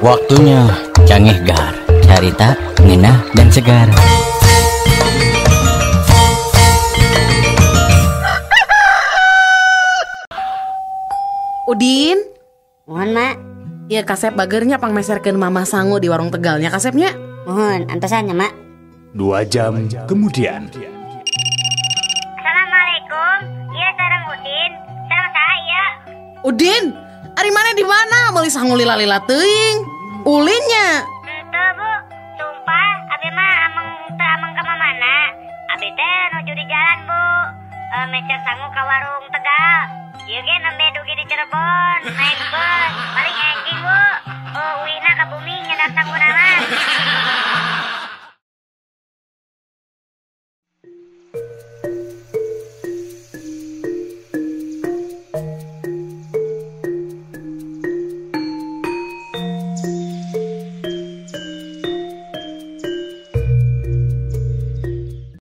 Waktunya Cangehgar, carita, ngenah, dan segar. Udin, Mohon mak. Iya kasep bagernya pangmeserkeun mama sangu di warung Tegalnya kasepnya. Mohon antosan nya mak. 2 jam kemudian. Assalamualaikum. Iya sareng Udin. Sareng saya. Udin, ari mana di mana? Meuli sangu lila-lila teuing. Ulinnya. Henteu bu, sumpah abi mah ameng teu ameng ka mana. Abi teh nuju di jalan bu. Meser sangu ka warung Tegal. Ieu ge nembe dugi di Cirebon naik bus.